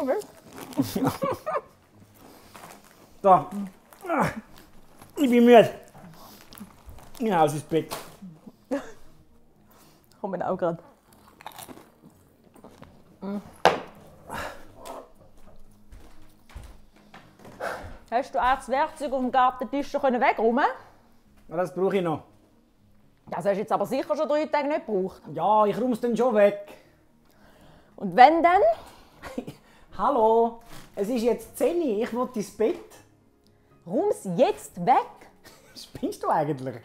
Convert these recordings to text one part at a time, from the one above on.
Moment. Da. Ich bin müde. Ja, aus ins Bett. Kommen auch gerade. Hast du auch das Werkzeug auf dem Gartentisch wegräumen? Ja, das brauche ich noch. Das hast du jetzt aber sicher schon 3 Tage nicht gebraucht. Ja, ich räume es dann schon weg. Und wenn dann? Hallo, es ist jetzt 10 Uhr, ich will ins Bett. Räum es jetzt weg? Spinnst du eigentlich?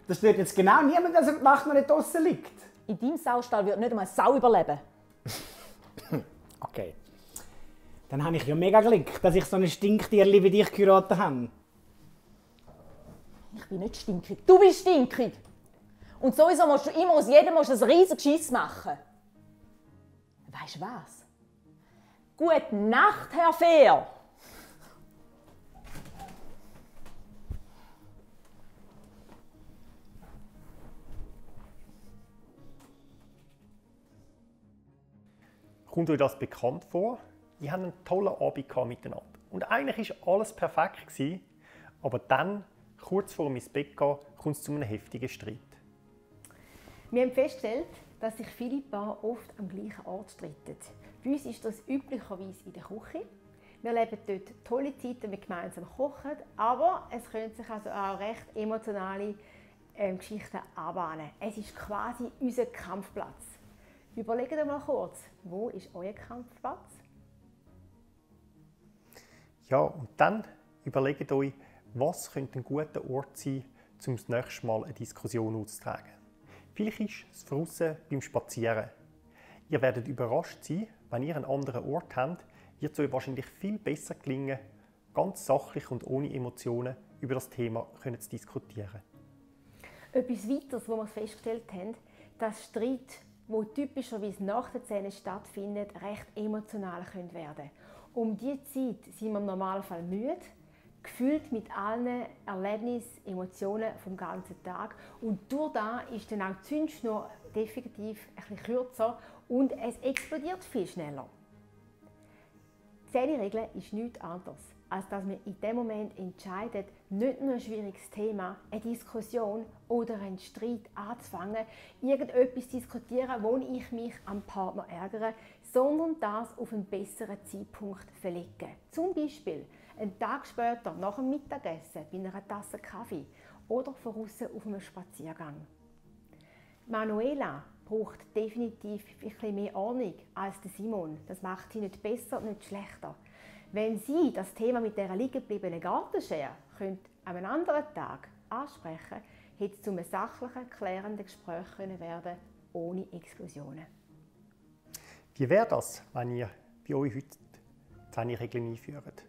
Das wird jetzt genau niemand, dass er die Nacht noch nicht draussen liegt. In deinem Saustall wird nicht einmal eine Sau überleben. Okay. Dann habe ich ja mega Glück, dass ich so ein Stinktierli wie dich geheiratet habe. Ich bin nicht stinkig. Du bist stinkig. Und sowieso musst du immer aus jedem ein riesiges Schiss machen. Weißt du was? Gute Nacht, Herr Fehr. Kommt euch das bekannt vor? Wir hatten einen tollen Abend miteinander. Und eigentlich war alles perfekt. Aber dann, kurz vor ins Bett gehen, kommt es zu einem heftigen Streit. Wir haben festgestellt, dass sich viele Paare oft am gleichen Ort streiten. Bei uns ist das üblicherweise in der Küche. Wir leben dort tolle Zeiten, wenn wir gemeinsam kochen, aber es können sich also auch recht emotionale Geschichten anbahnen. Es ist quasi unser Kampfplatz. Überlegt euch mal kurz, wo ist euer Kampfplatz? Ja, und dann überlegt euch, was könnte ein guter Ort sein, um das nächste Mal eine Diskussion auszutragen. Vielleicht ist es draussen beim Spazieren. Ihr werdet überrascht sein, wenn ihr einen anderen Ort habt, wird es euch wahrscheinlich viel besser gelingen, ganz sachlich und ohne Emotionen über das Thema zu diskutieren. Etwas weiteres, was wir festgestellt haben, dass Streit, wo typischerweise nach den Zähnen stattfindet, recht emotional werden können. Um diese Zeit sind wir im Normalfall müde, gefüllt mit allen Erlebnissen, Emotionen vom ganzen Tag. Und durch das ist dann auch die Zündschnur definitiv ein bisschen kürzer und es explodiert viel schneller. Die Zähneregel ist nichts anderes, als dass man in dem Moment entscheidet, nicht nur ein schwieriges Thema, eine Diskussion oder einen Streit anzufangen, irgendetwas zu diskutieren, wo ich mich am Partner ärgere, sondern das auf einen besseren Zeitpunkt verlegen. Zum Beispiel einen Tag später nach dem Mittagessen bei einer Tasse Kaffee oder draussen auf einem Spaziergang. Manuela braucht definitiv ein bisschen mehr Ordnung als Simon. Das macht sie nicht besser, nicht schlechter. Wenn sie das Thema mit der liegengebliebenen Gartenschere an einem anderen Tag ansprechen, hätte es zu einem sachlichen, klärenden Gespräch werden ohne Explosionen. Wie wäre das, wenn ihr bei euch heute die Zähneregeln einführt?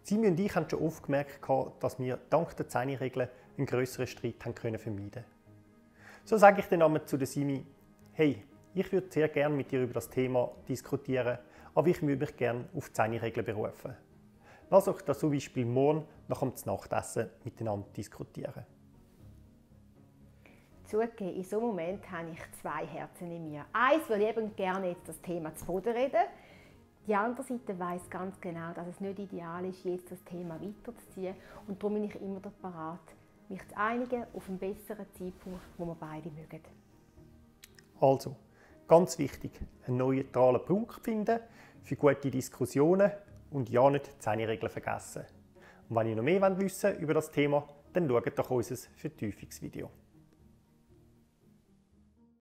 Simi und ich haben schon oft gemerkt, dass wir dank der Zähneregeln einen grösseren Streit vermeiden können. So sage ich dann einmal zu der Simi: Hey, ich würde sehr gerne mit dir über das Thema diskutieren, aber ich würde mich gerne auf die Zähneregeln berufen. Lass euch das zum Beispiel morgen nach dem Nachtessen miteinander diskutieren. Zugegeben, in so einem Moment habe ich 2 Herzen in mir. Eins will eben gerne jetzt das Thema zu Boden reden. Die andere Seite weiss ganz genau, dass es nicht ideal ist, jetzt das Thema weiterzuziehen. Und darum bin ich immer bereit, mich zu einigen auf einen besseren Zeitpunkt, wo wir beide mögen. Also, ganz wichtig, einen neutralen Punkt finden für gute Diskussionen und ja nicht die Zähneregeln vergessen. Und wenn ihr noch mehr wissen wollt über das Thema, dann schaut doch unser Vertiefungsvideo.